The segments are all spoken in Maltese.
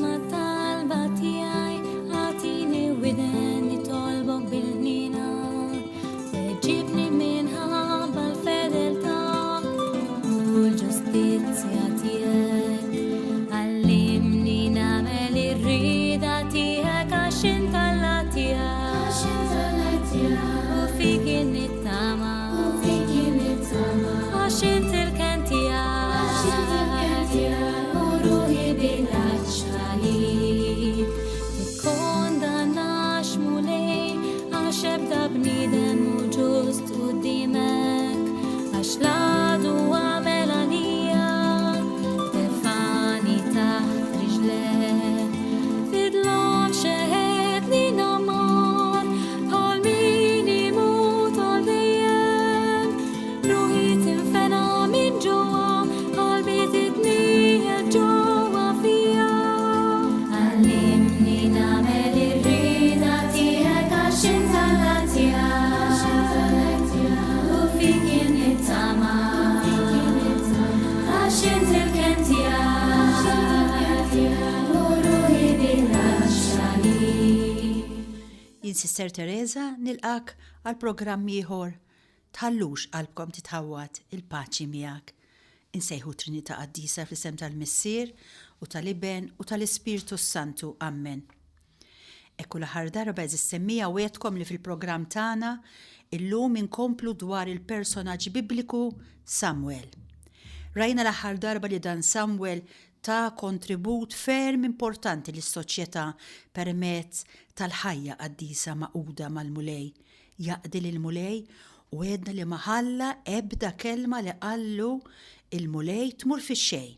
Isma' talba tiegħi, agħtini widen nitolbok bil-ħniena. Weġibni minħabba l-fedeltà u l-ġustizzja tiegħek. Għallimni nagħmel ir-rieda tiegħek għax int Alla tiegħi. Għax int Alla tiegħi. U fik nittama. U fik nittama. Għax int il-kenn tiegħi. Għax int il-kenn tiegħi. U ruħi bil-għatx għalik. Tikkondannax Mulej għax ebda bniedem mhu ġust quddiemek. Għax l-għadu għamel għalija tefani taħt riġlejh. Fidlom xeħetni namar bħal min imut għal dejjem. Ruħi tinfena minn ġewwa, qalbi titniegħed ġewwa fija. Għallimni nagħmel ir-rieda tiegħek għax int Alla tiegħi. U fik jien nittama. Għax int il-kenn tiegħi. U ruħi bil-għatx għalik. Jien Sister Teresa nilqak għal programm ieħor Tħallux qalbkom titħawwad, il-paċi miegħek. Insejħu t-Trinità Qaddisa fl-isem tal-Missier, u tal-Iben, u tal-Ispirtu s-Santu. Ammen. Hekk hu l-aħħar darba għeżież semmiegħa wegħdtkom li fil-programm tagħna illum inkomplu dwar il-personaġġ Bibliku Samwel. Rajna l-aħħar darba li dan Samwel ta kontribut ferm importanti lis-soċjetà permezz tal-ħajja qaddisa magħquda mal-Mulej Jaqdi lill-Mulej u għedna li ma ħalla ebda kelma li qallu l-Mulej tmur fix-xejn.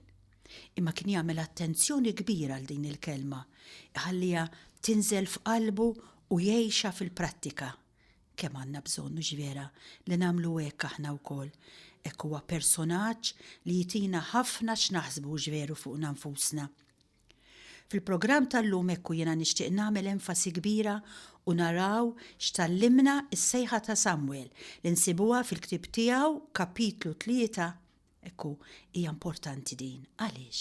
Imma kien jagħmel attenzjoni kbira għal din il-kelma, iħalliha tinżel f'qalbu u jgħixha fil-prattika. Kemm għandna bżonn, hux vera, li nagħmlu hekk aħna wkoll. Hekk huwa personaġġ li jtina ħafna x'naħsbu, hux veru, fuqna nfusna. Fil-programm tal-lum ekku jiena nixtieq nagħmel enfasi kbira u naraw x'tgħallimna s-sejħa ta' Samwel li nsibuha fil-ktieb tiegħu kapitlu 3 Ekku, hija importanti din. Għaliex?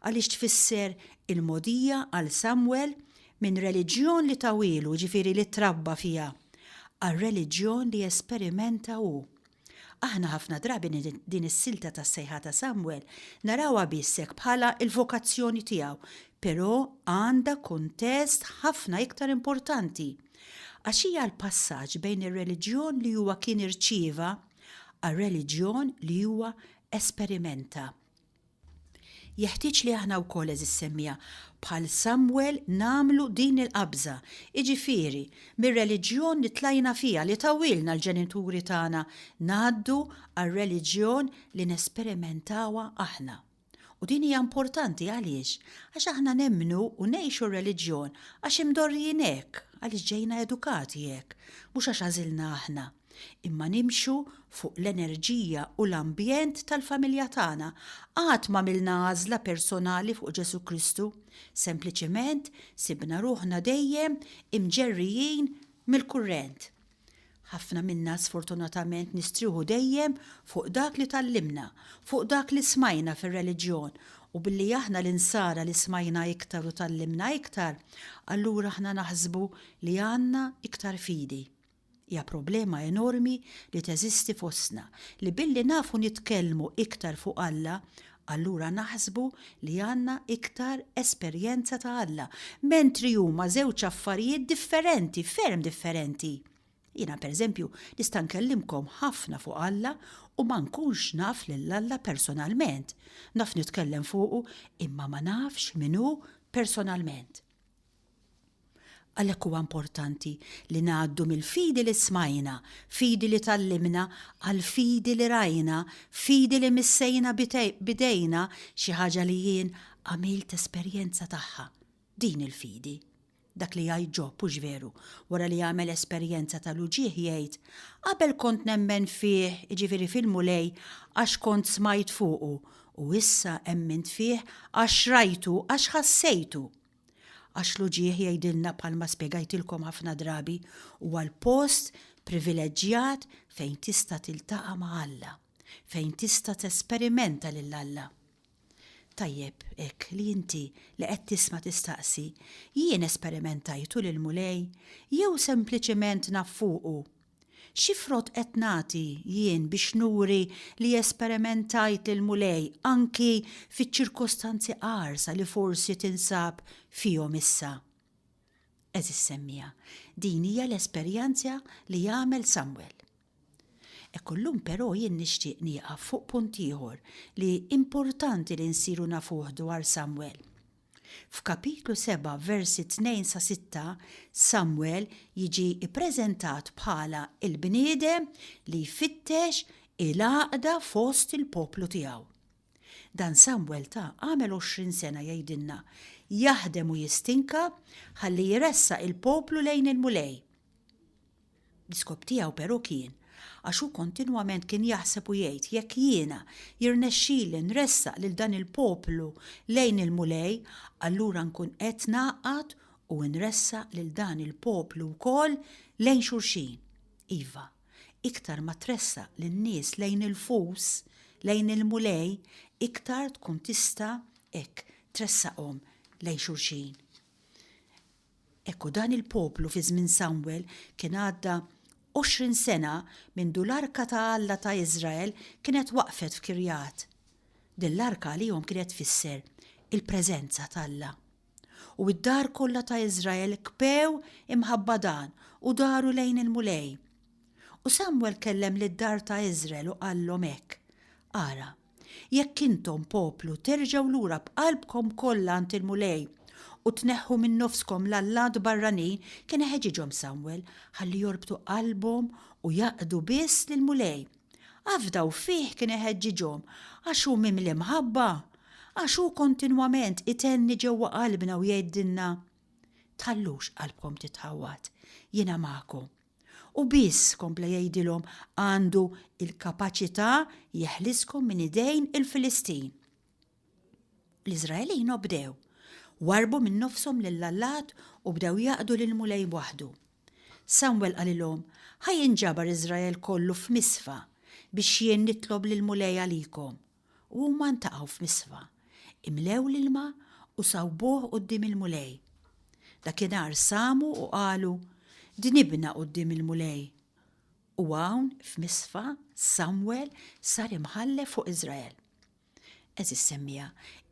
Għaliex tfisser il-mogħdija għal Samwel minn reliġjon li tawielu, jiġifieri li trabba fiha, għal reliġjon li esperimenta hu. Aħna ħafna drabi din is-silta tas-sejħa ta' Samwel narawha biss hekk bħala l-vokazzjoni tiegħu, però għandha kuntest ħafna iktar importanti. Għax hija l-passaġġ bejn ir-reliġjon li huwa kien irċieva għar-reliġjon li huwa esperimenta. Jeħtieġ li aħna wkoll, għeżież semmiegħa, bħal Samwel nagħmlu din il-qabża, jiġifieri, mir-reliġjon li tlajna fiha, li tawilna l-ġenituri tagħna, ngħaddu għar-reliġjon li nesperimentawa aħna. U din hija importanti għaliex? Għax aħna nemmnu u ngħixu r-reliġjon għax imdorrijin hekk, għaliex ġejna edukati hekk, mhux għax għażilna aħna. Imma nimxu fuq l-enerġija u l-ambjent tal-familja tagħna. Qatt m'għamilna għażla personali fuq Ġesù Kristu. Sempliċement sibna ruħna dejjem imġerrijin mill-kurrent. Ħafna minna sfortunatament nistrieħu dejjem fuq dak li tgħallimna, fuq dak li smajna fir-reliġjon, u billi aħna l-Insara li smajna iktar u tgħallimna iktar, allura aħna naħsbu li għandna iktar fidi. Hija problema enormi li teżisti fostna, li billi nafu nitkellmu iktar fuq Alla, allura naħsbu li għandna iktar esperjenza ta' Alla, mentri huma żewġ affarijiet differenti, ferm differenti. Jiena pereżempju nista' nkellimkom ħafna fuq Alla u ma nkunx naf lil Alla personalment. Naf nitkellem fuqu imma ma nafx min hu personalment. Għalhekk huwa importanti li ngħaddu mill-fidi li smajna, fidi li tgħallimna, għal fidi li rajna, fidi li missejna b'idejna, xi ħaġa li jien għamilt esperjenza tagħha. Din il-fidi. Dak li jgħid Ġob, hux veru, wara li għamel esperjenza tal-uġigħ jgħid, Qabel kont nemmen fih, jiġifieri fil-Mulej, għax kont smajt fuqu, u issa emmint fih għax rajtu, għax ħassejtu. Għax l-uġigħ jgħidilna bħalma spjegajtilkom ħafna drabi, huwa l-post privileġġjat fejn tista' tiltaqa' ma' Alla, fejn tista' tesperimenta lil Alla. Tajjeb hekk li inti li qed tisma' tistaqsi, jien esperimentajtu lill-Mulej jew sempliċiment naf fuqu? Xi frott qed nagħti jien biex nuri li esperimentajt lill-Mulej anki fiċ-ċirkostanzi qarsa li forsi tinsab fihom issa? Għeżież semmiegħa, din hija l-esperjanza li għamel Samwel. Ekku llum però jien nixtieq nieqaf fuq punt ieħor li importanti li nsiru nafuh dwar Samwel. F'kapitlu 7 versi 2 sa 6, Samwel jiġi ppreżentat bħala l-bniedem li jfittex il-għaqda fost il-poplu tiegħu. Dan Samwel ta' għamel 20 sena jgħidilna jaħdem u jistinka ħalli jressaq il-poplu lejn il-Mulej. L-iskop tiegħu però kien, għax hu kontinwament kien jaħseb u jgħid jekk jiena jirnexxili nressaq lil dan il-poplu lejn il-Mulej, allura nkun qed ngħaqqad u nressaq lil dan il-poplu wkoll lejn xulxin. Iva, iktar ma tressaq lin-nies lejn il-fus, lejn il-Mulej, iktar tkun tista' hekk tressaqhom lejn xulxin. Ekku dan il-poplu fi żmien Samwel kien għadda 20 sena mindu l-arka ta' Alla ta' Iżrael kienet waqfet f'Kirjat. Din l-arka għalihom kienet tfisser il-preżenza t'Alla. U d-dar kollha ta' Iżrael kbew imħabba dan u daru lejn il-Mulej. U Samwel kellem lid-dar ta' Iżrael u qallhom hekk, Ara, Jekk intom, poplu, terġgħu lura b'qalbkom kollha għand il-Mulej u tneħħu minn nofskom l-allat barranin, kien iħeġġiġhom Samwel ħalli jorbtu qalbhom u jaqdu biss lill-Mulej. Afdaw fih kien iħeġġiġhom għax hu mimli mħabba, għax hu kontinwament itenni ġewwa qalbna u jgħidilna, Tħallux qalbkom titħawwad, jiena magħkom. U biss, kompla jgħidilhom, għandu l-kapaċità jeħliskom minn idejn il-Filistin. L-Iżraelin obdew. Warrbu minn nofshom lill-allat u bdew jaqdu lill-Mulej waħdu. Samwel qalilhom, Ħa jinġabar Iżrael kollu f'Misfa biex jien nitlob lill-Mulej għalikom. U huma ntaqgħu f'Misfa, imlew l-ilma u sawbuh quddiem il-Mulej. Dakinhar samu u qalu, Dnibna quddiem il-Mulej. U hawn, f'Misfa, Samwel sar imħallef fuq Iżrael. Għeżież semmiegħa,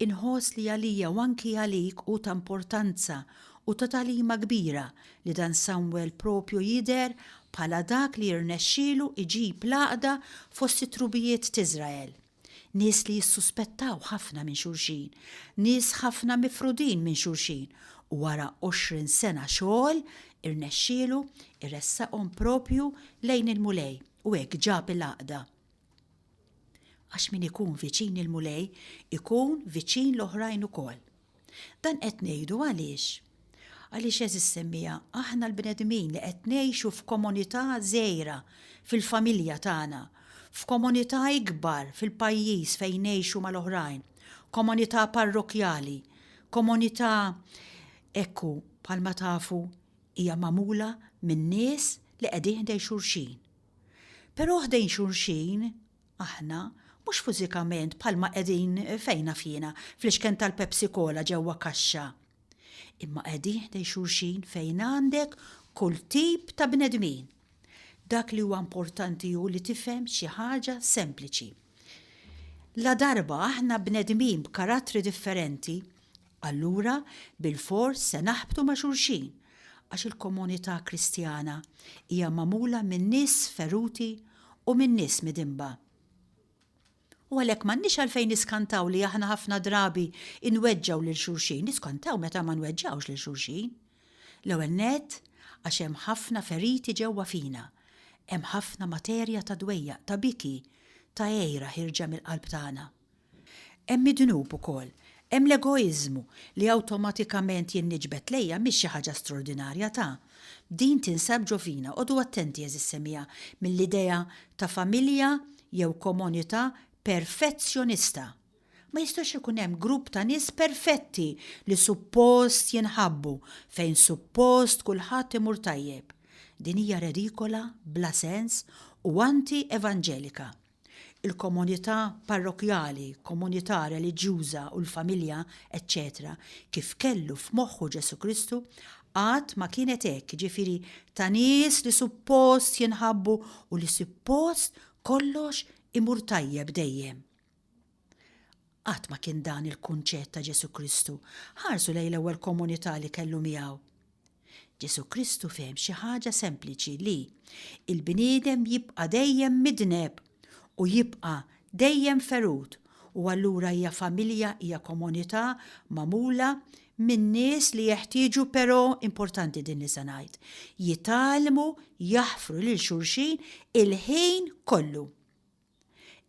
inħoss li għalija u anki għalik hu ta' importanza u ta' tagħlima kbira li dan Samwel propju jidher bħala dak li jirnexxielu jġib l-għaqda fost it-trubijiet t'Iżrael. Nies li jissuspettaw ħafna minn xulxin, nies ħafna mifrudin minn xulxin, u wara 20 sena xogħol irnexxielu jressaqhom propju lejn il-Mulej u hekk ġab il-għaqda. Għax min ikun viċin il-Mulej ikun viċin l-oħrajn ukoll. Dan qed ngħidu għaliex? Għaliex għeżież semmiegħa, aħna l-bnedmin li qed ngħixu f'komunità żgħira fil-familja tagħna, f'komunità ikbar fil-pajjiż fejn ngħixu mal-oħrajn, komunità parrokkjali, komunità hekk hu bħalma tafu hija magħmula minn nies li qegħdin ħdejn xulxin. Però ħdejn xulxin Aħna, mhux fużikament bħalma qegħdin fejn naf jiena, fl-ixken tal-Pepsi Cola ġewwa kaxxa. Imma qegħdin ħdejn xulxin fejn għandek kull tip ta' bnedmin. Dak li huwa importanti hu li tifhem xi ħaġa sempliċi. Ladarba aħna bnedmin b'karattri differenti, allura bilfors se naħbtu ma' xulxin, għax il-komunità Kristjana hija magħmula minn nies feruti u minn nies midinba. U għalhekk m'għandniex għalfejn niskantaw li aħna ħafna drabi nweġġgħu lil xulxin, niskantaw meta ma nweġġgħux lil xulxin. L-ewwel nett għax hemm ħafna feriti ġewwa fina, hemm ħafna materja ta' dwejjaq, ta' biki, ta' għira ħierġa mill-qalb tagħna. Hemm id-dnub ukoll. Hemm l-egoiżmu li awtomatikament jien niġbed lejja mhix xi ħaġa straordinarja ta'. Din tinsab ġo fina. Qogħdu attenti għeżież semmiegħa mill-idea ta' familja jew komunità perfezzjonista. Ma jistax ikun hemm grupp ta' nies perfetti li suppost jinħabbu fejn suppost kulħadd imur tajjeb. Din hija redikola, bla sens u anti-evanġelika. il-komunità parrokkjali, komunità reliġjuża u l-familja, eċċetera, kif kellu f'moħħu Ġesù Kristu, qatt ma kienet hekk, jiġifieri ta' nies li suppost jinħabbu u li suppost kollox imur tajjeb dejjem. Qatt ma kien dan il-kunċett ta' Ġesù Kristu. Ħarsu lejn l-ewwel komunità li kellu miegħu. Ġesù Kristu fehem xi ħaġa sempliċi li l-bniedem jibqa' dejjem midneb u jibqa' dejjem ferut u allura hija familja, hija komunità magħmula minn nies li jeħtieġu però, importanti din li se ngħid, jitgħallmu jaħfru lil xulxin il-ħin kollu.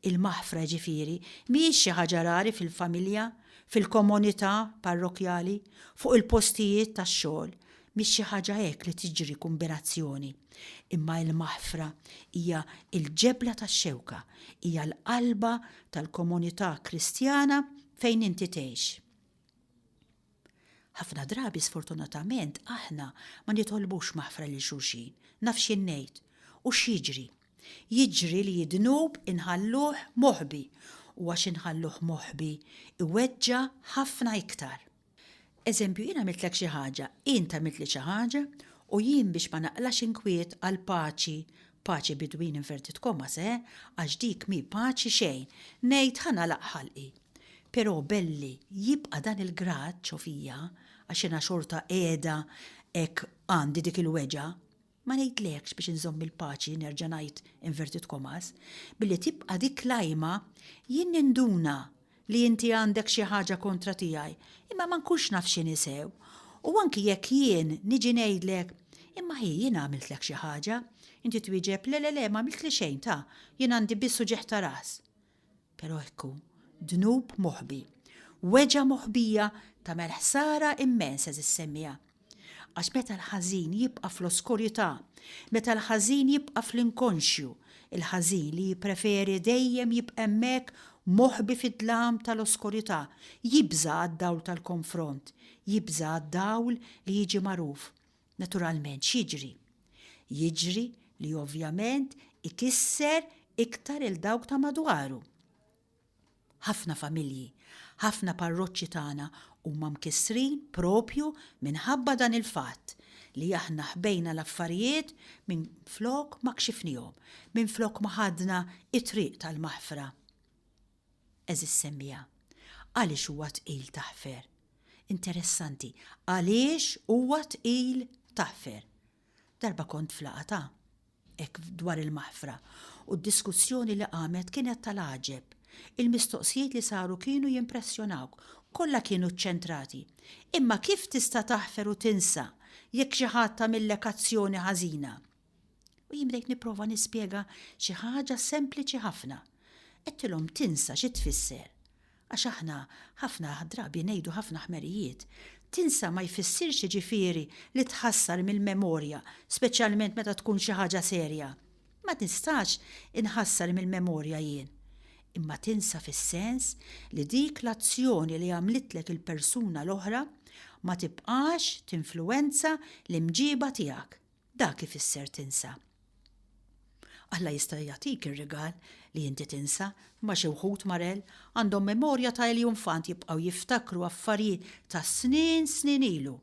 Il-maħfra, jiġifieri, mhijiex xi ħaġa rari fil-familja, fil-komunità parrokkjali, fuq il-postijiet tax-xogħol. Mhix xi ħaġa hekk li tiġri kumbinazzjoni. Imma il-maħfra hija l-ġebla tax-xewka, hija l-qalba tal-komunità Kristjana fejn inti tgħix. Ħafna drabi sfortunatament aħna ma nitolbux maħfra lil xulxin. Naf x'jien ngħid. U x'jiġri? Jiġri li d-dnub inħalluh moħbi u għax inħalluh moħbi iweġġa' ħafna iktar. Eżempju, jien għamiltlek xi ħaġa, int għamiltli xi ħaġa u jien biex ma naqlax inkwiet għal paċi, paċi between inverted commas, eh, għax dik mhi paċi xejn, ngħid ħa nagħlaq ħalqi. Però belli jibqa' dan il-grad ġo fija, għax jiena xorta qiegħda hekk għandi dik il-weġgħa, ma ngħidlekx biex inżomm il-paċi, nerġa' ngħid inverted commas, billi tibqa' dik l-għajma, jien ninduna li inti għandek xi ħaġa kontra tiegħi, imma ma nkunx naf x'inhi sew. U anki jekk jien niġi ngħidlek, imma hi jien għamiltlek xi ħaġa, inti twieġeb le le le m'għamiltli xejn ta, jien għandi biss uġigħ ta' ras. Però hekk hu, dnub moħbi. Weġgħa moħbija tagħmel ħsara immens għeżież semmiegħa. Għax meta l-ħażin jibqa' fl-oskurità, meta l-ħażin jibqa' fl-inkonxju, il-ħażin li jippreferi dejjem jibqa' hemmhekk moħbi fid-dlam tal-oskurità, jibża' għad-dawl tal-konfront, jibża' għad-dawl li jiġi magħruf. Naturalment x'jiġri? Jiġri li ovvjament ikisser iktar 'il dawk ta' madwaru. Ħafna familji, ħafna parroċċi tagħna huma mkissrin propju minħabba dan il-fatt li aħna ħbejna l-affarijiet minflok ma kxifnihom, minflok ma ħadna t-triq tal-maħfra. Għeżież semmiegħa, għaliex huwa tqil taħfer? Interessanti, għaliex huwa tqil taħfer? Darba kont f'laqgħa ta' hekk dwar il-maħfra u d-diskussjoni li qamet kienet tal-għaġeb. Il-mistoqsijiet li saru kienu jimpressjonawk, kollha kienu ċċentrati. Imma kif tista' taħfer u tinsa jekk xi ħadd għamillek azzjoni ħażina? U jien bdejt nipprova nispjega xi ħaġa sempliċi ħafna. Għedtilhom tinsa xi tfisser? Għax aħna ħafna drabi ngħidu ħafna ħmerijiet. Tinsa ma jfissirx jiġifieri li tħassar mill-memorja, speċjalment meta tkun xi ħaġa serja. Ma nistax inħassar mill-memorja jien. Imma tinsa fis-sens li dik l-azzjoni li għamlitlek il-persuna l-oħra ma tibqax tinfluwenza l-imġiba tiegħek. Dak ifisser tinsa. Alla jista' jagħtik ir-rigal li inti tinsa, imma xi wħud, Marel, għandhom memorja ta' iljunfant jibqgħu jiftakru affarijiet ta' snin snin ilu.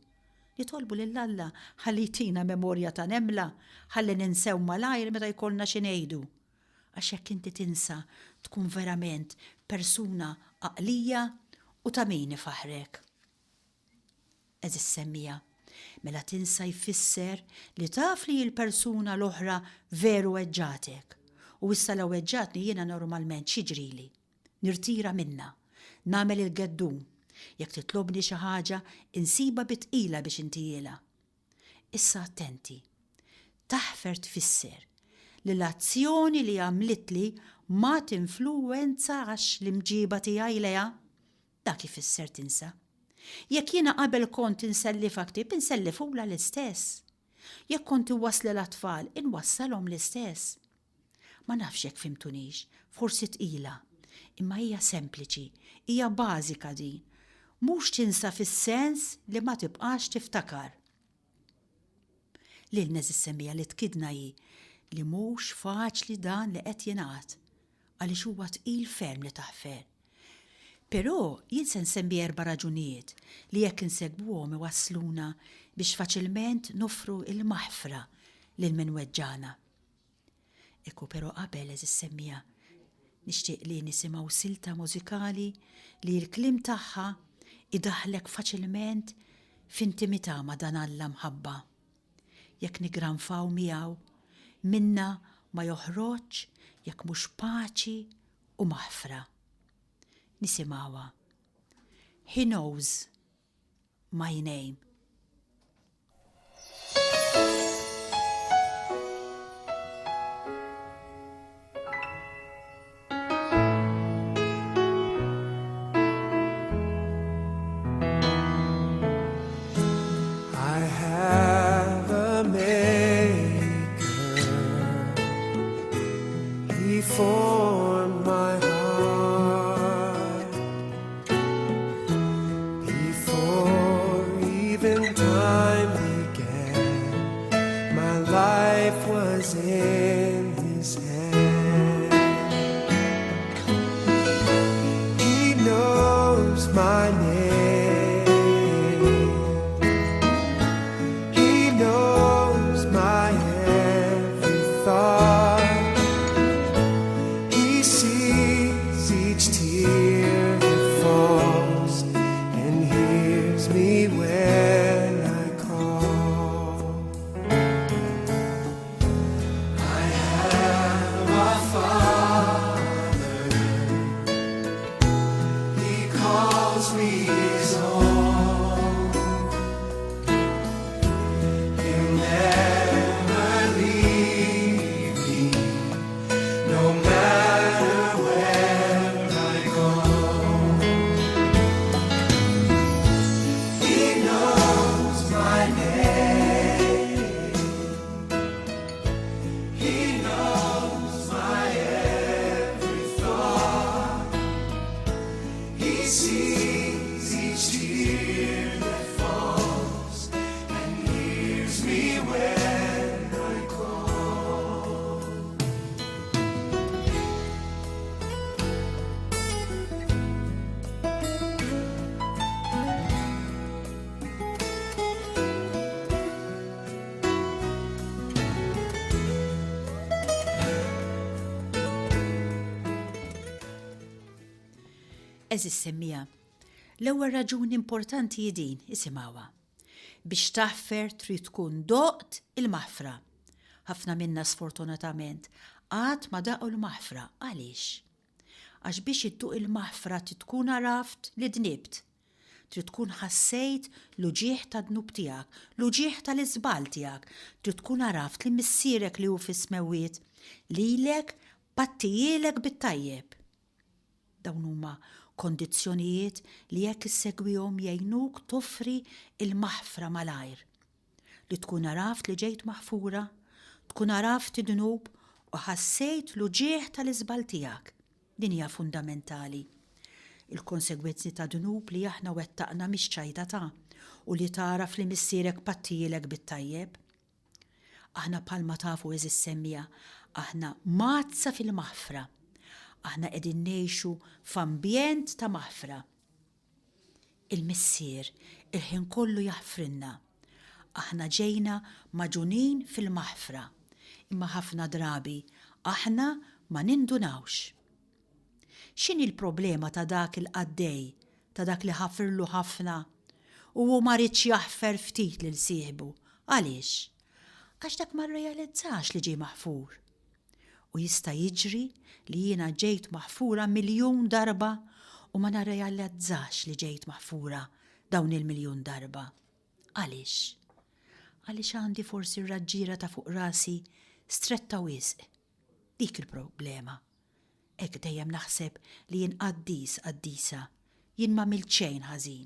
Nitolbu lil Alla ħalli jtina memorja ta' nemla, ħalli ninsew malajr meta jkollna xi ngħidu. Għax jekk inti tinsa tkun verament persuna għaqlija u ta' min ifaħħrek. Għeżież semmiegħa, mela tinsa jfisser li taf li l-persuna l-oħra veru weġġgħatek. U issa la weġġgħatni jiena normalment x'jiġrili? Nirtira minnha. Nagħmel il-geddum. Jekk titlobni xi ħaġa, insibha bi tqila biex intihielha. Issa attenti. Taħfer tfisser li l-azzjoni li għamlitli ma tinfluwenzax l-imġiba tiegħi lejha. Dak ifisser tinsa. Jekk jiena qabel kont insellifha ktieb, insellifhulha l-istess. Jekk kont iwasslilha tfal, inwassalhom l-istess. Ma nafx jekk fhimtunix, forsi tqila. Imma hija sempliċi, hija bażika din. Mhux tinsa fis-sens li ma tibqax tiftakar. Lilna żissemmija li tkidna hi li mhux faċli dan li qed jingħad. Għaliex huwa tqil ferm li taħfer. Però jien se nsemmi erba' raġunijiet li jekk insegwuhom iwassluna biex faċilment noffru l-maħfra lil min weġġagħna. Ekku però qabel għeżież semmiegħa, nixtieq li nisimgħu silta mużikali li l-kliem tagħha idaħħlek faċilment f'intimità ma' dan Alla mħabba. Jekk niggranfaw miegħu, minna ma joħroġx jekk mhux paċi u maħfra. Nisimgħuha. He knows my name. I have a maker. He formed my heart before even time began. My life was in his hand. He knows my name. He knows my every thought. He sees each tear that falls and hears me when I call. I have a father. He calls me his own. He'll never leave me, no matter where I go. He knows my name. He knows my every thought. He sees each tear that falls and hears me when I call. Għeżież semmiegħa, l-ewwel raġuni importanti hi din, isimgħuha. Biex taħfer trid tkun doqt il-maħfra. Ħafna minna sfortunatament qatt ma daqu l-maħfra. Għaliex? Għax biex idduq il-maħfra trid tkun għaraft li dnibt. Trid tkun ħassejt l-uġigħ tad-dnub tiegħek, l-uġigħ tal-iżball tiegħek. Trid tkun għaraft li Missierek li hu fis-smewwiet lilek pattijielek bit-tajjeb. Dawn huma kondizzjonijiet li jekk issegwihom jgħinuk toffri l-maħfra malajr. Li tkun għaraft li ġejt maħfura, tkun għaraft id-dnub u ħassejt l-uġigħ tal-iżball tiegħek. Din hija fundamentali. Il-konsegwenzi ta' dnub li aħna wettaqna mhix ċajta ta' u li tagħraf li Missierek pattijielek bit-tajjeb. Aħna bħalma tafu għeżież semmiegħa, aħna mgħaddsa fil-maħfra. Aħna qegħdin ngħixu f'ambjent ta' maħfra. Il-Missier il-ħin kollu jaħfrilna. Aħna ġejna magħġunin fil-maħfra, imma ħafna drabi aħna ma nindunawx. X'inhi l-problema ta' dak il-qaddej, ta' dak li ħafirlu ħafna u hu ma riedx jaħfer ftit lil sieħbu? Għaliex? Għax dak ma rrealizzax li ġie maħfur. U jista' jiġri li jiena ġejt maħfura miljun darba u ma narrealizzax li ġejt maħfura dawn il-miljun darba. Għaliex? Għaliex għandi forsi r-raġġiera ta' fuq rasi stretta wisq. Dik il-problema. Hekk dejjem naħseb li jien qaddis, qaddisa, jien m'għamilt xejn ħażin.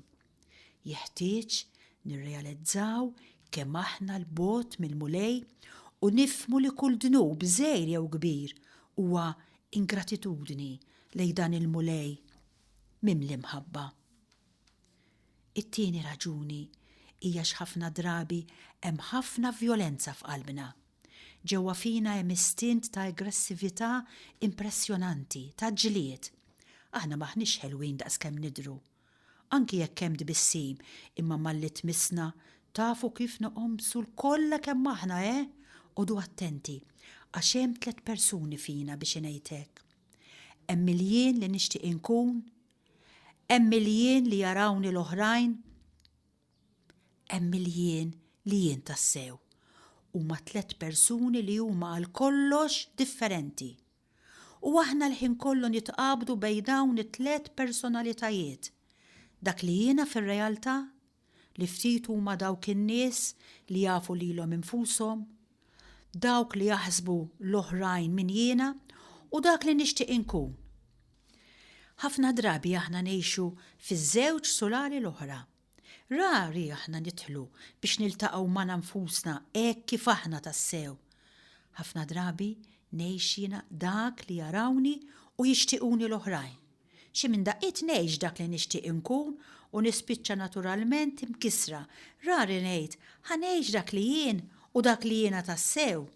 Jeħtieġ nirrealizzaw kemm aħna 'l bogħod mill-Mulej u nifhmu li kull dnub, żgħir jew kbir, huwa ingratitudni lejn dan il-Mulej mimli mħabba. It-tieni raġuni hija x'ħafna drabi hemm ħafna vjolenza f'qalbna. Ġewwa fina hemm istint ta' aggressività impressjonanti, ta' ġlied. Aħna m'aħniex ħelwin daqskemm nidhru. Anki jekk hemm tbissim, imma malli tmissna, tafu kif noqomsu lkollha kemm aħna, eh? Qogħdu attenti, għax hemm tlett persuni fina biex ingħid hekk. Hemm il-jien li nixtieq inkun, hemm il-jien li jarawni l-oħrajn, Hemm il-jien li jien tassew. Huma tlett persuni li huma għal kollox differenti. U aħna l-ħin kollu nitqabdu bejn dawn it-tlett personalitajiet. Dak li jiena fir-realtà, li ftit huma dawk in-nies li jafu lilhom infushom, dawk li jaħsbu l-oħrajn min jiena u dak li nixtieq inkun. Ħafna drabi aħna ngħixu fiż-żewġ sulari l-oħra. Rari aħna nidħlu biex niltaqgħu magħna nfusna hekk kif aħna tassew. Ħafna drabi ngħix jiena dak li jarawni u jixtiequni l-oħrajn. Xi minn daqqiet ngħix dak li nixtieq inkun u nispiċċa naturalment imkissra. Rari ngħid, ħa ngħix dak li jien u dak li jiena tassew.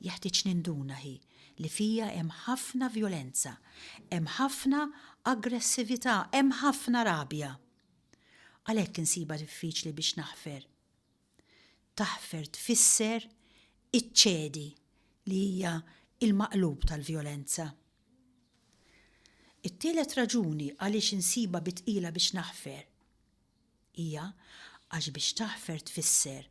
Jeħtieġ ninduna, hi, li fija hemm ħafna vjolenza, hemm ħafna aggressività, hemm ħafna rabja. Għalhekk insibha diffiċli biex naħfer. Taħfer tfisser iċċedi li hija l-maqlub tal-vjolenza. It-tielet raġuni għaliex insibha bi tqila biex naħfer hija għax biex taħfer tfisser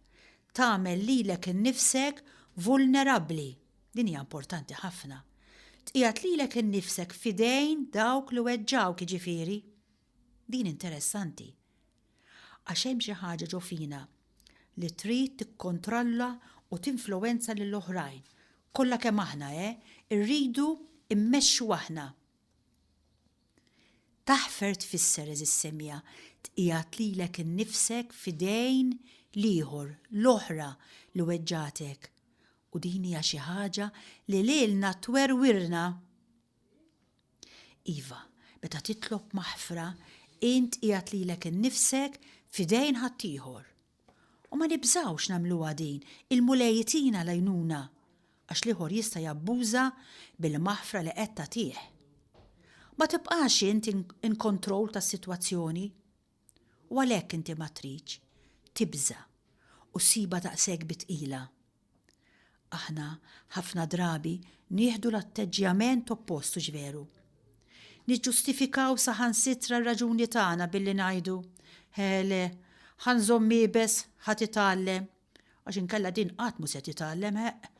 tagħmel lilek innifsek vulnerabbli. Din hija importanti ħafna. Tqiegħed lilek innifsek f'idejn dawk li weġġgħuk jiġifieri. Din interessanti. Għax hemm xi ħaġa ġo fina li trid tikkontrolla u tinfluwenza lill-oħrajn. Kollha kemm aħna, eh, irridu mmexxu aħna. Taħfer tfisser, għeżież semmiegħa, tqiegħed lilek innifsek f'idejn l-ieħor, l-oħra li weġġgħatek. U din hija xi ħaġa li lilna twerwirna. Iva, meta titlob maħfra, int qiegħed lilek innifsek f'idejn ħaddieħor. U ma nibżgħux nagħmluha din, il-Mulej itina l-għajnuna, għax l-ieħor jista' jabbuża bil-maħfra li qed tagħtih. Ma tibqax int in control tas-sitwazzjoni. U għalhekk inti ma tridx, tibża' u ssibha daqshekk bi tqila. Aħna ħafna drabi nieħdu l-atteġġjament oppost, hux veru? Niġġustifikaw saħansitra r-raġuni tagħna billi ngħidu, Ħe le, ħa nżomm iebes ħa titgħallem, għax inkella din qatt mhu se titgħallem, ħeqq.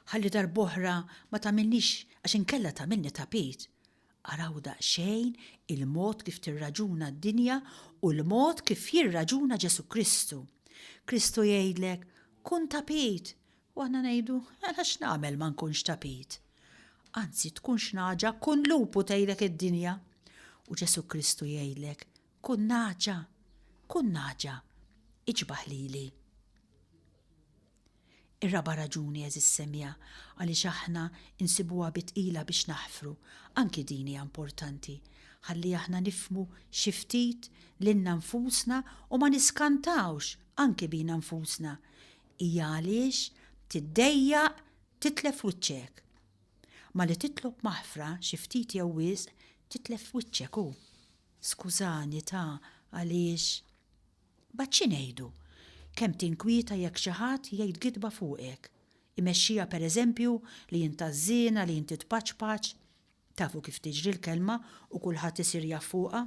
Ħalli darb'oħra ma tagħmilnix għax inkella tagħmilni tapit. Araw daqsxejn il-mod kif tirraġuna d-dinja u l-mod kif jirraġuna Ġesù Kristu. Kristu jgħidlek, kun tapit, u aħna ngħidu, mela x'nagħmel ma nkunx tapit? Anzi, tkunx nagħġa, kun lupu tgħidlek id-dinja. U Ġesù Kristu jgħidlek, kun nagħġa, kun nagħġa, iġbaħ lili. Ir-raba' raġuni, għeżież semmiegħa, għaliex aħna nsibuha bi tqila biex naħfru, anki din hija importanti, ħalli aħna nifhmu xi ftit lilna nfusna u ma niskantawx anki bina nfusna, hija għaliex tiddejjaq titlef wiċċek. Malli titlob maħfra xi ftit jew wisq titlef wiċċek u, skużani ta' għaliex Mbagħad xi ngħidu? Kemm tinkwieta jekk xi ħadd jgħid gidba fuqek? Imexxiha per eżempju li int għażżiena, li inti tpaċpaċ. Tafu kif tiġri l-kelma u kulħadd isir jaf fuqha?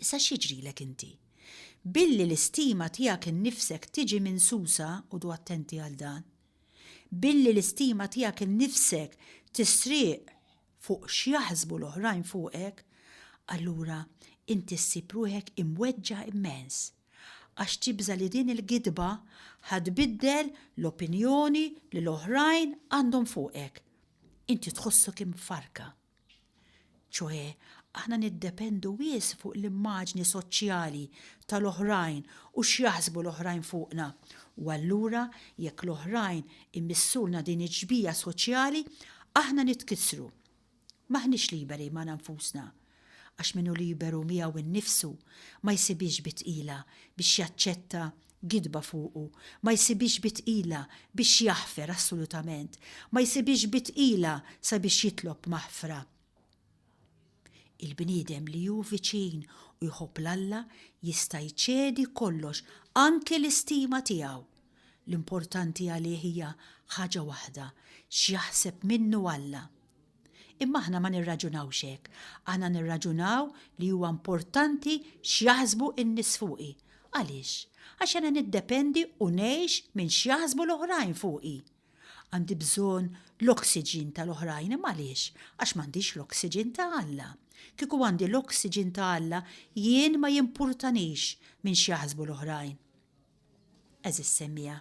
Issa x'jiġrilek inti? Billi l-istima tiegħek innifsek tiġi minsusa, qogħdu attenti għal dan, billi l-istima tiegħek innifsek tistrieq fuq x'jaħsbu l-oħrajn fuqek, allura inti ssib ruħek imweġġa' immens, għax tibża' li din il-gidba ħa tbiddel l-opinjoni li l-oħrajn għandhom fuqek. Inti tħossok imfarrka. Ċoe, aħna niddependu wisq fuq l-immaġni soċjali tal-oħrajn u x'jaħsbu l-oħrajn fuqna. U allura jekk l-oħrajn imissulna din iċ-xbieha soċjali, aħna nitkissru. M'aħniex liberi magħna nfusna. Għax min hu liberu miegħu nnifsu ma jsibhiex bi tqila biex jaċċetta gidba fuqu, ma jsibhiex bi tqila biex jaħfer assolutament, ma jsibhiex bi tqila sabiex jitlob maħfra. Il-bniedem li hu viċin u jħobb 'l Alla jista' jċedi kollox, anki l-istima tiegħu. L-importanti għalih hija ħaġa waħda, x'jaħseb minnu Alla. Imma aħna ma nirraġunawx hekk. Aħna nirraġunaw li huwa importanti x'jaħsbu n-nies fuqi. Għaliex? Għax jiena niddependi u ngħix minn x'jaħsbu l-oħrajn fuqi. Għandi bżonn l-oksiġin tal-oħrajn imma għaliex? Għax m'għandix l-oksiġin ta' Alla. Kieku għandi l-oksiġin ta' Alla jien ma jimpurtanix minn x'jaħsbu l-oħrajn. Għeżież semmiegħa,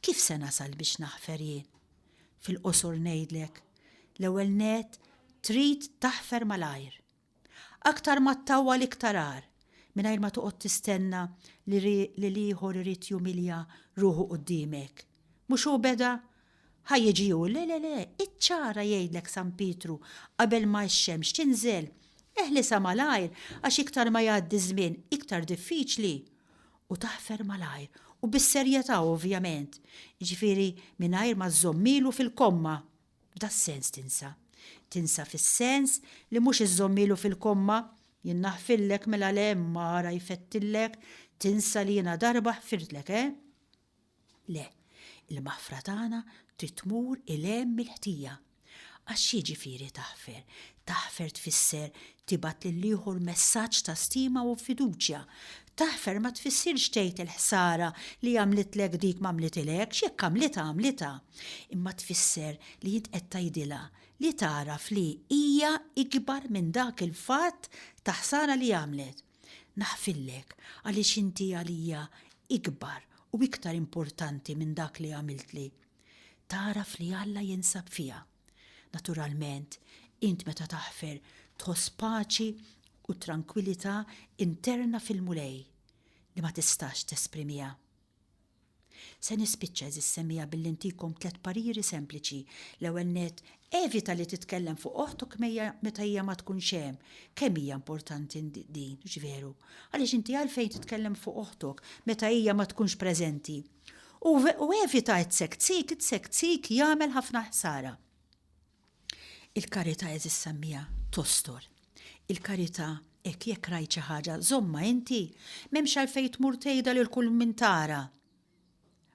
kif se nasal biex naħfer jien? Fil-qosor ngħidlek, l-ewwel nett trid taħfer malajr. Aktar ma ttawwal iktar agħar, mingħajr ma toqgħod tistenna li l-ieħor irid jumilja ruħu quddiemek. Mhux hu beda? Ħa jiġi hu, le le le, iċ-ċara jgħidlek San Pietru qabel ma x-xemx tinżel. Eħlisha malajr għax iktar ma jgħaddi ż-żmien iktar diffiċli. U taħfer malajr u bis-serjetà ovvjament, jiġifieri mingħajr ma żżommilu fil-komma. F'das-sens tinsa. Tinsa fis-sens li mhux iżżommilu fil-komma, jien naħfirlek mela le imma ara jfettillek, tinsa li jiena darba ħfirtlek, eh? Le, il-maħfra tagħna trid tmur 'il hemm mill-ħtija. Għax x'jiġifieri taħfer? Taħfer tfisser tibgħat lill-ieħor messaġġ ta' stima u fiduċja. Taħfer ma tfissirx tgħid il-ħsara li għamlitlek dik m'għamlitilekx, jekk għamlitha għamlitha. Imma tfisser li int qed tgħidilha li tagħraf li hija ikbar minn dak il-fatt ta' ħsara li għamlet. Naħfirlek għaliex inti għalija ikbar u iktar importanti minn dak li għamiltli. Tagħraf li Alla jinsab fiha. Naturalment, int meta taħfer tħoss paċi u trankwilità interna fil-Mulej li ma tistax tesprimiha. Se nispiċċa, għeżież semmiegħa, billi ntikom tlett pariri sempliċi. L-ewwel nett, evita li titkellem fuq oħtok meta hija ma tkunx hemm. Kemm hija importanti din, hux veru? Għaliex inti għalfejn titkellem fuq oħtok meta hija ma tkunx preżenti? U evita t-tsektsik, it-tsektsik jagħmel ħafna ħsara. Il-karità għeżież semmiegħa tostor. Il-karità hekk jekk rajt xi ħaġa żommha inti, m'hemmx għalfejn tmur tgħidha lil kull min tara.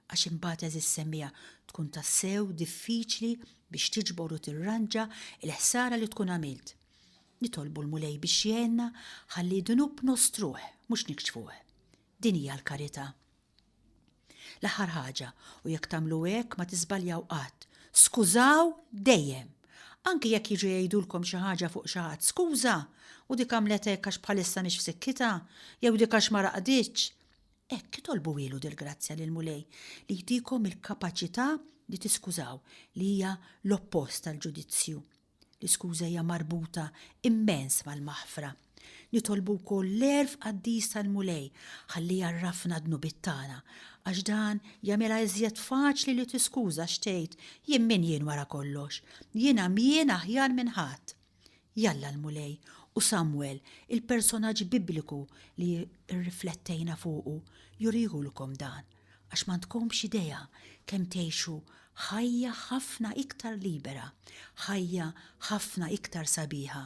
Għax imbagħad għeżież semmiegħa tkun tassew diffiċli biex tiġbor u tirranġa l-ħsara li tkun għamilt. Nitolbu l-Mulej biex jgħinna ħalli dnub nostruh mhux nikxfuh. Din hija l-karità. L-aħħar ħaġa, u jekk tagħmlu hekk ma tiżbaljaw qatt, skużaw dejjem! Anki jekk jiġu jgħidulkom xi ħaġa fuq xi ħadd, skuża! U dik għamlet hekk għax bħalissa mhix f'sikkitha, jew dik għax ma raqditx. Hekk, itolbuhielu dil-grazzja lill-Mulej li jtikom il-kapaċità li tiskużaw, li hija l-oppost tal-ġudizzju. L-iskuża hija marbuta immens mal-maħfra. Nitolbu wkoll l-għerf qaddis tal-Mulej ħalli jgħarrafna d-dnubiet tagħna, għax dan jagħmilha iżjed faċli li tiskuża għax tgħid, jien min jien wara kollox? Jiena m'jien aħjar minn ħadd. Jalla l-Mulej u Samwel, il-personaġġ Bibliku li rriflettejna fuqu, jurihulkom dan. Għax m'għandkomx idea kemm tgħixu ħajja ħafna iktar libera, ħajja ħafna iktar sabiħa.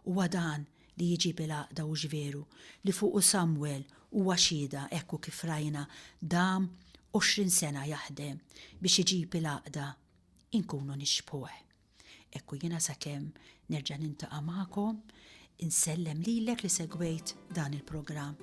Huwa dan li jġib il-għaqda hux veru, li fuqu Samwel huwa xhieda hekk u kif rajna dam 20 sena jaħdem biex iġib il-għaqda inkunu nixbhuh. Hekk u jiena sakemm nerġa' nintaqa' magħkom, insellem lilek li segwejt dan il-programm.